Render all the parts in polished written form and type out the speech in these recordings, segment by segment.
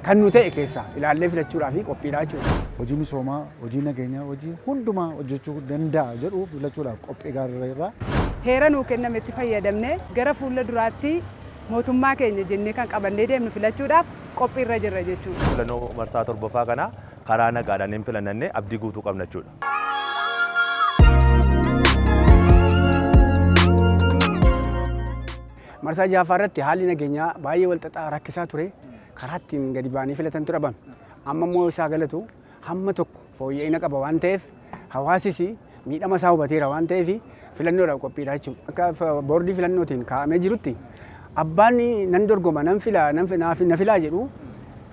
Kan nu ta'e keessaa ilaallee filachuudhaaf qophiidha jechuudha. Hojii misoomaa, hojii nageenyaa, hojii hundumaa hojjechuu danda'a jedhu filachuudhaaf qophii gaariirra jirra. Heera nuu kennametti fayyadamnee gara fuula duraatti mootummaa keenya jennee kan qabannee deemnu filachuudhaaf qophiirra jirra jechuudha. Filannoo marsaa 7ffaa kana karaa nagaadhaan hin filannanne abdii guutuu qabna jechuudha. Marsaa 6ffaa irratti haalli nageenyaa baay'ee walxaxaa rakkisaa ture. Karaa ittiin gadi ba'anii filatantu dhabame. Amma immoo isaa galatu hamma tokko fooyya'ina qaba waan ta'eef hawaasis miidhama isaa hubateera waan ta'eef filannoodhaaf qophiidha jechuudha. Akka boordii filannootiin kaa'amee jirutti abbaan nan dorgoma nan fila na filaa jedhu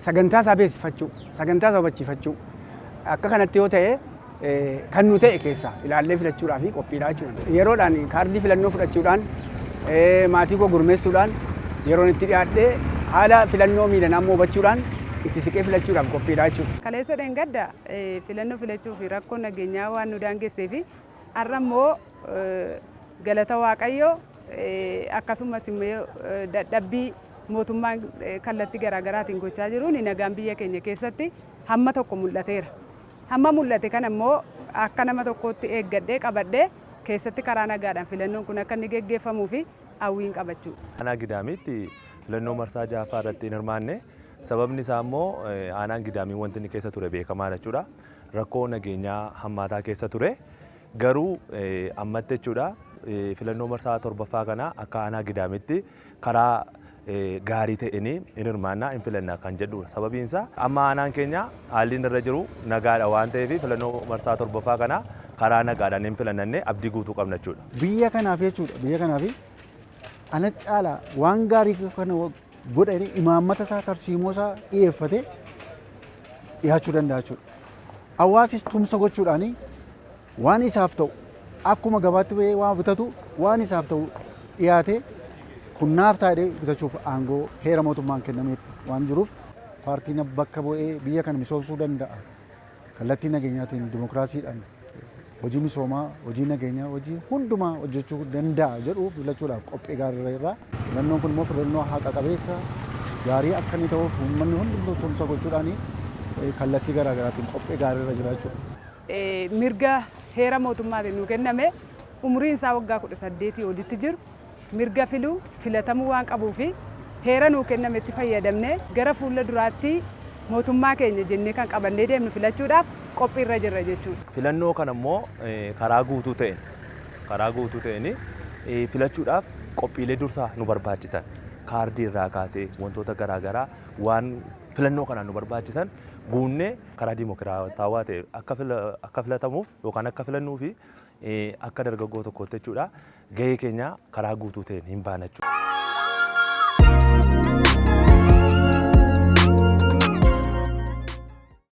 sagantaa isaa beeksifachuu sagantaa isaa hubachiifachuu akka kanatti yoo ta'e kan nu ta'e keessaa ilaallee filachuudhaaf qophiidha jechuudha. Yeroodhaan kaardii filannoo fudhachuudhaan maatii koo gurmeessuudhaan yeroon itti dhiyaadhee haala filannoo miilanaa immoo hubachuudhaan itti siqee filachuudhaaf qophiidha jechuudha. Kaleessa dheengadda filannoo filachuu fi rakkoon nageenyaa waan nu daangessee fi har'a immoo galata Waaqayyoo akkasumas immoo dadhabbii mootummaan kallattii garaagaraatiin gochaa jiruun nagaan biyya keenya keessatti hamma tokko mul'ateera. Hamma mul'ate kana immoo akka nama tokkootti eeggadhee qabadhee keessatti karaa nagaadhaan filannoon kun akka inni geggeeffamuu fi hawwiin qabachuu. Aanaa Gidaamiitti filannoo marsaa 6ffaa irratti hin hirmaanne. Sababni isaa immoo aanaan Gidaamii wanti inni keessa ture beekamaadha jechuudha. Rakkoo nageenyaa hammaataa keessa ture. Garuu ammatti jechuudha filannoo marsaa 7ffaa kana akka aanaa Gidaamitti karaa gaarii ta'een hin hirmaannaa hin filanna kan jedhudha. Sababiin isaa amma aanaan keenya haalli inni irra jiru nagaadha waan ta'eef filannoo marsaa 7ffaa kana karaa nagaadhaan hin filannanne abdii guutuu qabna jechuudha. Biyya kanaaf jechuudha biyya kanaaf ana caalaa waan gaarii kana godha jedhee imaammata isaa tarsiimoo isaa dhiyeeffatee dhiyaachuu danda'a jechuudha. Hawaasis tumsa gochuudhaan waan isaaf ta'u akkuma gabaatti bahee waan bitatu waan isaaf ta'u dhiyaatee kun naaf ta'a jedhee bitachuuf aangoo heera mootummaan kennameef waan jiruuf paartiin bakka bu'ee biyya kana misoomsuu danda'a. Kallattii nageenyaatiin dimokiraasiidhaan hojii misoomaa, hojii nageenyaa, hojii hundumaa hojjechuu danda'a jedhu filachuudhaaf qophii gaariirra jirra. Filannoon kun immoo filannoo haqa qabeessa gaarii akka inni ta'uuf uummanni hundumtuu tumsa gochuudhaan kallattii garaa garaatiin qophii gaariirra jira jechuudha. Mirga heera mootummaatiin nuu kenname umuriin isaa waggaa 18 olitti jiru mirga filuu, filatamuu waan qabuu fi heera nuu kennametti fayyadamnee gara fuula duraatti mootummaa keenya jennee kan qabannee deemnu filachuudhaaf qophiirra jirra jechuudha. Filannoo kana immoo karaa guutuu ta'een karaa guutuu ta'een filachuudhaaf qophiilee dursaa nu barbaachisan kaardii irraa kaasee wantoota garaa garaa waan filannoo kanaan nu barbaachisan guunnee karaa dimokiraatawaa ta'e akka filatamuuf yookaan akka filannuu fi akka dargaggoo tokkootti jechuudha gahee keenya karaa guutuu ta'een hin baana jechuudha.